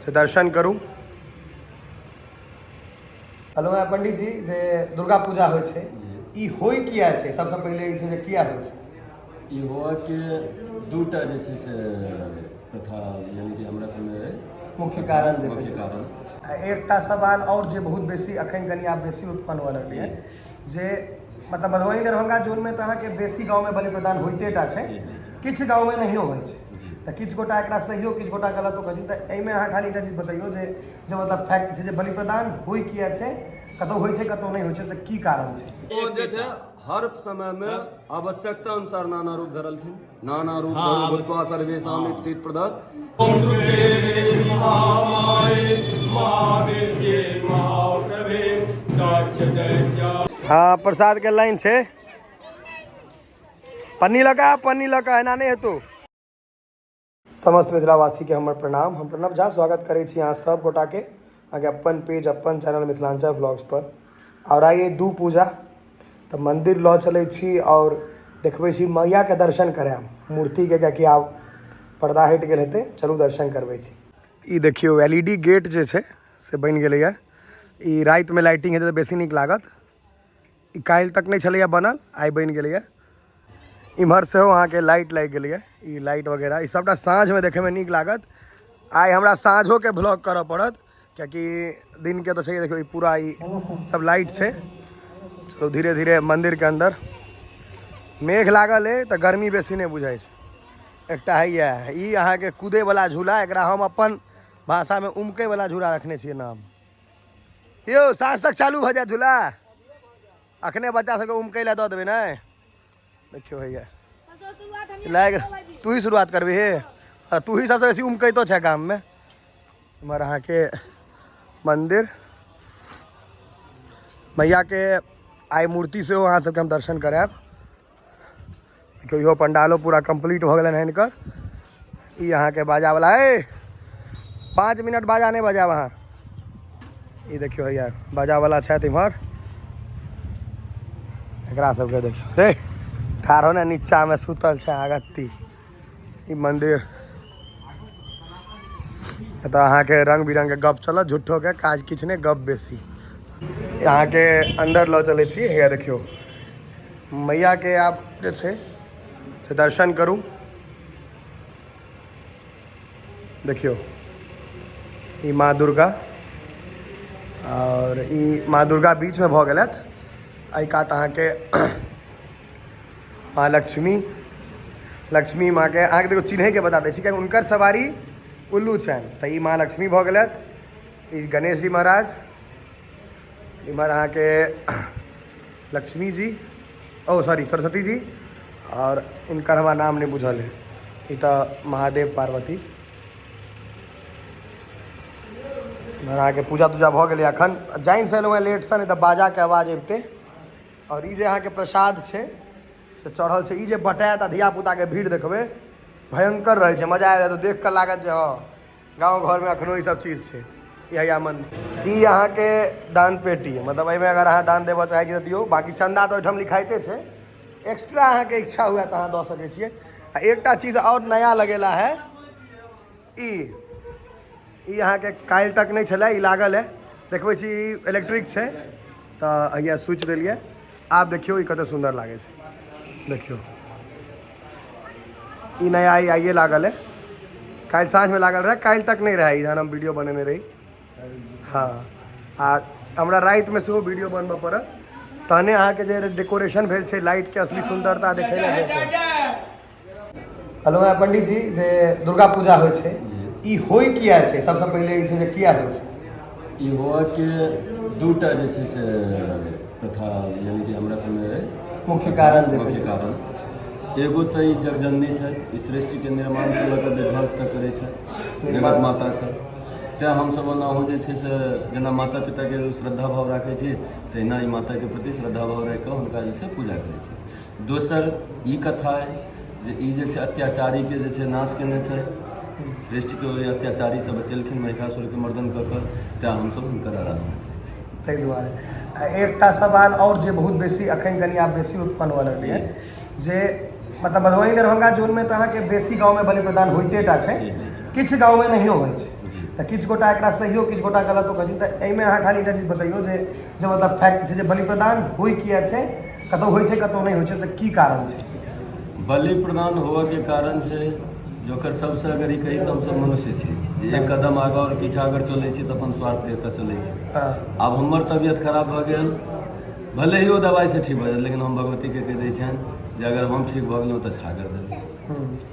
से दर्शन करू। हेलो पंडित जी, जे दुर्गा पूजा होइ छै ई होइ किया छै? सबसँ पहिले ई छै जे किया होइ छै? ई होअके दूटा जे छै से प्रथा, यानी कि हमरा सबमे मुख्य कारण जे मुख्य कारण। एकटा सवाल आओर जे बहुत बेसी अखन कनि आब बेसी उत्पन्न हुअ लगलै, जे मतलब मधुबनी दरभंगा जोनमे तऽ अहाँके बेसी गाँवमे बलि प्रदान होइते टा छै, किछु गाँवमे नहियो होइ छै। तऽ किछु गोटा एकरा सहियो, किछु गोटा गलतो कहै छै। तऽ एहिमे अहाँ खाली एकटा चीज बतैयौ जे जे मतलब फैक्ट छै जे बलि प्रदान होइ किया छै, कतहु होइ छै कतहु नहि होइ छै, से की कारण छै? ओ जे छै हर समयमे आवश्यकता अनुसार नाना रूप धरलखिन। नाना रूप धरू भूत्वा सर्वेषां ईप्सित प्रद। ओम दुर्गे देवी महामाये महाविद्ये महाप्रभे दक्ष दैत्या। हाँ, प्रसाद के लाइन छै। पन्नी लगा, पन्नी लगा, एना नहि हेतौ। समस्त मिथिलावासीके हमर प्रणाम। हम प्रणव झा स्वागत करै छी अहाँ सब गोटाके अहाँके अपन पेज अपन चैनल मिथिलांचल व्लॉग्स पर। आओर आइ दू पूजा तऽ मंदिर लऽ चलै छी आओर देखबै छी मैयाके दर्शन करायब मूर्तिके, कियाकि आब पर्दा हटि गेल हेतै। चलू दर्शन करबै छी। ई देखियौ एल ई डी गेट जे छै से बनि गेलैए। ई रातिमे लाइटिंग हेतै तऽ बेसी नीक लागत। ई काल्हि तक नहि छलैए बनल, आइ बनि गेलैए। इम्हर सेहो अहाँके लाइट लागि गेलैए। ई लाइट वगैरह ई सबटा साँझमे देखैमे नीक लागत। आइ हमरा साँझोके ब्लॉग करऽ पड़त, कियाकि दिनके तऽ छै। देखियौ ई पूरा ई सब लाइट छै। चलू धीरे धीरे मन्दिरके अन्दर। मेघ लागल अइ तऽ गर्मी बेसी नहि बुझाइ छै। एकटा हैया ई अहाँके कूदैवला झूला, एकरा हम अपन भाषामे उमकैवला झूला रखने छियै नाम। यौ साँझ तक चालू भऽ जायत झूला, अखने बच्चा सबके उमकै लए दऽ देबै। ने देखियौ हैया लागि, तू ही शुरुआत करबी हे, आ तू ही सबसँ बेसी उमकैतो छै गाममे। इम्हर अहाँके मन्दिर मैयाके आइ मूर्ति सेहो अहाँ सबके हम दर्शन करायब। देखियौ इहो पंडालो पूरा कम्प्लीट भऽ गेलनि हँ हिनकर। ई अहाँके बाजावला ए 5 मिनट बाजा नहि बजायब अहाँ। ई देखियौ हैया बाजावला छथि इम्हर। एकरा सबके देखियौ रे ठाढ़ हो ने, नीचामे सुतल छै अगत्ती। ई मंदिर एतऽ अहाँके रंग बिरंग के गप चलत, झूठो के काज किछु नहि, गप बेसी। अहाँके अन्दर लऽ चलै छी। हैया देखियौ मैयाके आब जे छै से दर्शन करू। देखियौ ई माँ दुर्गा, आओर ई माँ दुर्गा बीचमे भऽ गेलथि। एहि कात अहाँके माँ लक्ष्मी, लक्ष्मी माँके अहाँके देखियौ चिन्हैके बता दै छी, कियाकि हुनकर सवारी उल्लू छनि। तऽ ई माँ लक्ष्मी भऽ गेलथि, ई गणेश जी महाराज, इम्हर अहाँके लक्ष्मी जी, ओ सॉरी सरस्वती जी, आओर इनकर हमरा नाम नहि बुझल है। ई तऽ महादेव पार्वती। इम्हर अहाँके पूजा तूजा भऽ गेलै। अखन जानि से एलहुँ हेँ लेटसँ, नहि तऽ बाजाके आवाज अबितै। आओर ई जे अहाँके प्रसाद छै से चढ़ल छै, ई जे बटायत आ धियापुताके भीड़ देखबै भयंकर रहै छै, मजा आबि जायत देख कऽ, लागत जे हँ गाँव घरमे एखनो ई सब चीज छै। ई हैया मन्दिर, ई अहाँके दान पेटी, मतलब एहिमे अगर अहाँ दान देबऽ चाहै छी तऽ दियौ, बाँकी चन्दा तऽ ओहिठाम लिखाइते छै। एक्स्ट्रा अहाँके इच्छा हुए तऽ अहाँ दऽ सकै छियै। आ एकटा चीज आओर नया लगेला है, ई ई अहाँके काल्हि तक नहि छलै, ई लागल है। देखबै छी, ई इलेक्ट्रिक छै तऽ हैया स्विच देलियै, आब देखियौ ई कते सुन्दर लागै छै। देखियौ ई नया ई आइए लागल है, काल्हि साँझमे लागल रहै, काल्हि तक नहि रहै ई जहन हम वीडियो बनेने रही। हँ, आ हमरा रातिमे सेहो वीडियो बनबऽ पड़त, तहने अहाँके जे डेकोरेशन भेल छै लाइटके असली सुन्दरता देखै लए भेटत। हेलो पंडित जी, जे दुर्गा पूजा होइ छै ई होइ किया छै? सबसँ पहिले ई छै जे किया होइ छै? ई होअके दूटा जे छै से प्रथा, यानी कि हमरा सबमे मुख्य कारण जे मुख्य कारण एगो तऽ ई जगजननी छथि, ई सृष्टिके निर्माणसँ लऽ कऽ विध्वंस तक करै छथि, जगत माता छथि। तेँ हमसभ ओनाहु जे छै से जेना माता पिताके श्रद्धा भाव राखै छी तहिना ई माताके प्रति श्रद्धा भाव राखि कऽ हुनका जे छै पूजा करै छी। दोसर ई कथा अइ जे ई जे छै अत्याचारीके जे छै नाश केने छै, सृष्टिके ओहि अत्याचारीसँ बचेलखिन महिषासुरके मर्दन कऽ कऽ, तेँ हमसभ हुनकर आराधना करै छी। ताहि दुआरे आ एकटा सवाल आओर जे बहुत बेसी अखन कनि आब बेसी उत्पन्न हुअ लगलैए, जे मतलब मधुबनी दरभंगा जोनमे तऽ अहाँके बेसी गाँवमे बलि प्रदान होइते टा छै, किछु गाँवमे नहियो होइ छै। तऽ किछु गोटा एकरा सहियो, किछु गोटा गलतो कहै छथिन। तऽ एहिमे अहाँ खाली एकटा चीज बतैयौ जे जे मतलब फैक्ट छै जे बलि प्रदान होइ किया छै, कतहु होइ छै कतहु नहि होइ छै, से की कारण छै? बलि प्रदान होबऽके कारण छै जे ओकर सबसँ अगर ई कही तऽ हमसब मनुष्य छी जे एक कदम आगाँ आओर पीछा अगर चलै छी तऽ अपन स्वार्थ देख कऽ चलै छी। आब हमर तबियत खराब भऽ गेल, भले ही ओ दवाइसँ ठीक भऽ जायत, लेकिन हम भगवतीके कहि दै छियनि जे अगर हम ठीक भऽ गेलहुँ तऽ छागर देबै,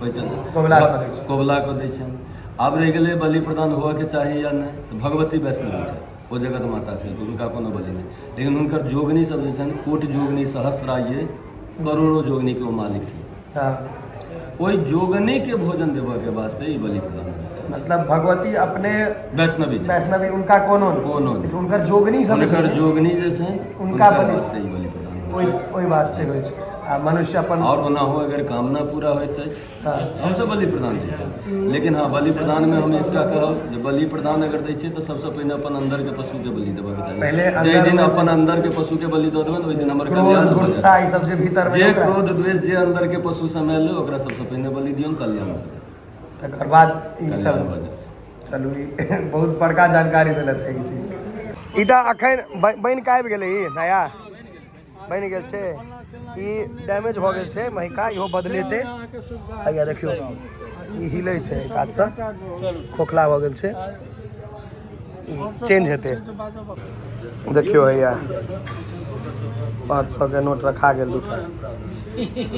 ओहि चलते कबुला कऽ दै छै। कबुला कऽ दै छियनि। आब रहि गेलै बलि प्रदान होबऽके चाही या नहि, तऽ भगवती वैष्णवी छथि, ओ जगत माता छथि, हुनका कोनो बलि नहि, लेकिन हुनकर जोगनी सब जे छनि, कोटि जोगनी सहस्राये करोड़ो जोगनीके ओ मालिक छथि। ओहि जोगनीके भोजन देबऽके वास्ते ई बलि प्रदान होइत अछि। मतलब भगवती अपने वैष्णवी छथि। वैष्णवी, उनका कोनो नहि। कोनो नहि। लेकिन हुनकर जोगनी सब जे हुनकर छथिन, जोगनी जे छनि हुनका हुनकर बलि वास्ते ई बलि प्रदान होइत ओहि अछि। ओहि वास्ते होइ छै आ मनुष्य अपन। आओर ओनाहो अगर कामना पूरा होइत अछि, हमसभ बलि प्रदान दै छियै, लेकिन हँ, बलि प्रदानमे हम एकटा कहब जे बलि प्रदान अगर दै छियै तऽ सबसँ पहिने अपन अन्दरके पशुके बलि देबऽके चाही। पहिले जाहि दिन अन्दरमे अपन अन्दरके पशुके बलि दऽ देबनि, ओहि दिन हमर क्रोध कल्याण भऽ धूर्तता जायत। ई सब जे भीतर मे जे ओकरा क्रोध द्वेष जे अन्दरके पशु समायल अइ, ओकरा सबसँ पहिने बलि दियौन, कल्याण भऽ जायत। तकर बाद ई कल्याण सब भऽ जायत। चलू, ई बहुत बड़का जानकारी देलथि है ई चीजके। ई तऽ अखन बनि कऽ आबि गेलै, ई नया बनि गेल छै, ई डैमेज भऽ गेल छै महिका, इहो बदलेतै। हैया देखियौ, ई हिलै छै एहि कातसँ, खोखला भऽ गेल छै, ई चेंज हेतै। देखियौ, हैया 500 के नोट रखा गेल दूटा।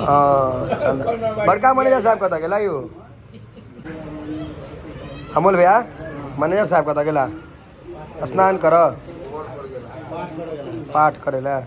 हँ, चन्दा बड़का मैनेजर साहब कतऽ गेला यौ? अमोल भैया, मैनेजर साहब कतऽ गेला? स्नान कर, पाठ करै लए।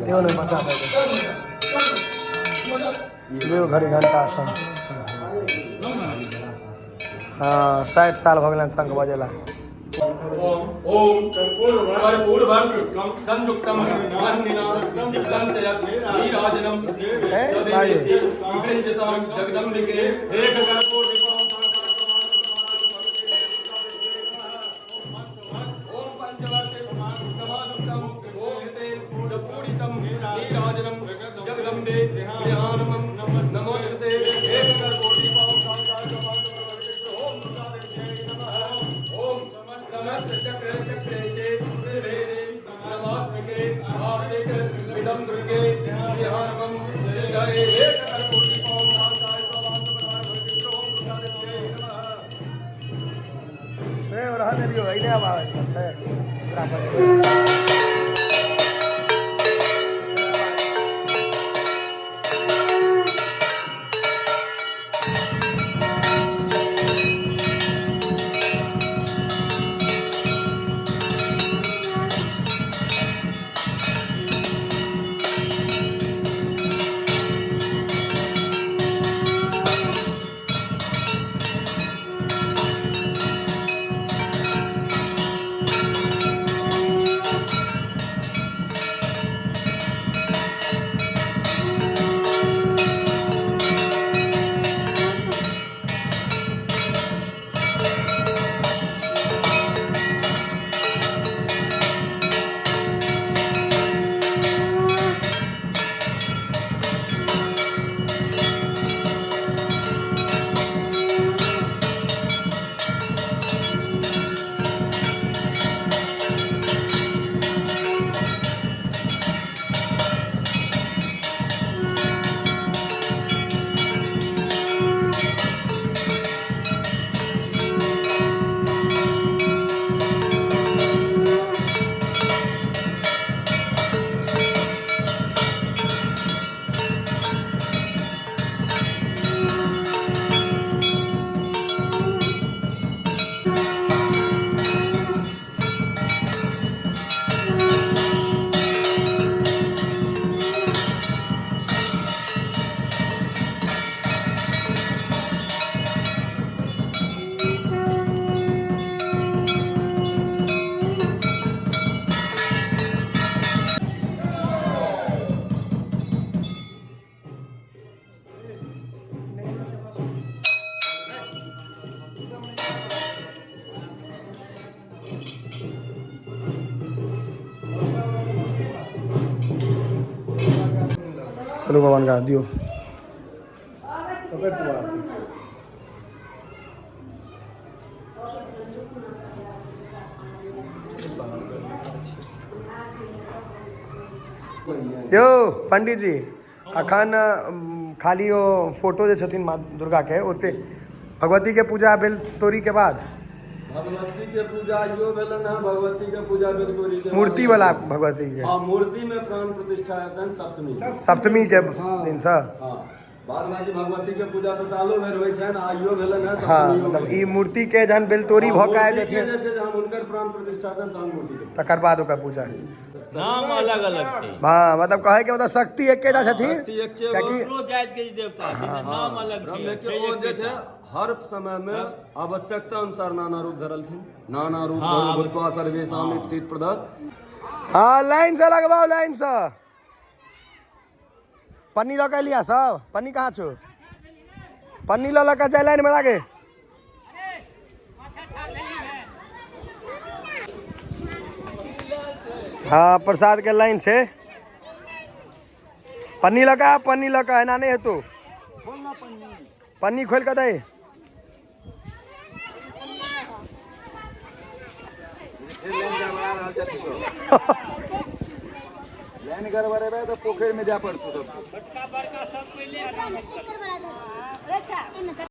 दियौ ने बच्चा सबके, दियौ घड़ी घंटा सब। हँ, 60 साल भऽ गेलनि शंख बजेला। ओम कर्पूरवर्ग संयुक्तं वह्निना दीप्तं च यत् नीराजनं ए, बाजू। गृह्यतां जगदम्बिके। एक कर्पूर रह ने दियौ, एने आब आबै पड़तै ओकरा पर। चलू भगवान का दियो। पकड़ तू आप। यौ पंडित जी, अखन खाली ओ फोटो जे छथिन माँ दुर्गा के, ओते भगवती के पूजा भेल तोरी के बाद। भगवती के पूजा इहो भेलन है, भगवती के पूजा भेल तोरी के मूर्ति वाला भगवती के। हाँ, मूर्ति में प्राण प्रतिष्ठा हेतनि सप्तमी के। सप्तमी के दिन से। हाँ, बाद बाकी भगवती के पूजा तऽ सालो भरि होइ छनि, आइयो भेलन है। हाँ, मतलब ई मूर्ति के जहन बेलतोरी भऽ के आबि मूर्ति के जेथिन जे छै जे हम हुनकर प्राण प्रतिष्ठा हेतनि तहन मूर्ति के। तकर बाद ओकर पूजा। नाम अलग अलग छै। हाँ, मतलब कहै के मतलब शक्ति एकेटा छथिन। शक्ति एके। कियाकि ओकरो जाति के जे देवता छै, नाम अलग छै। ब्रह्म के ओ जे छै हर समय में आवश्यकता अनुसार नाना रूप धरलखिन, नाना रूप धरू भूत्वा सर्वेषां ईप्सित प्रद। हाँ, लाइन से लगवाओ, लाइन से। पन्नी लऽ के लिया सब। पन्नी कहाँ छौ? पन्नी लऽ लऽ के जाय लाइन में लागे। हाँ, प्रसाद के लाइन छै। पन्नी लऽ के आ, पन्नी लऽ के, एना नहि हेतौ। पन्नी खोलि कऽ दही। लाइन गड़बड़ेबै तऽ पोखरिमे जाय पड़तौ।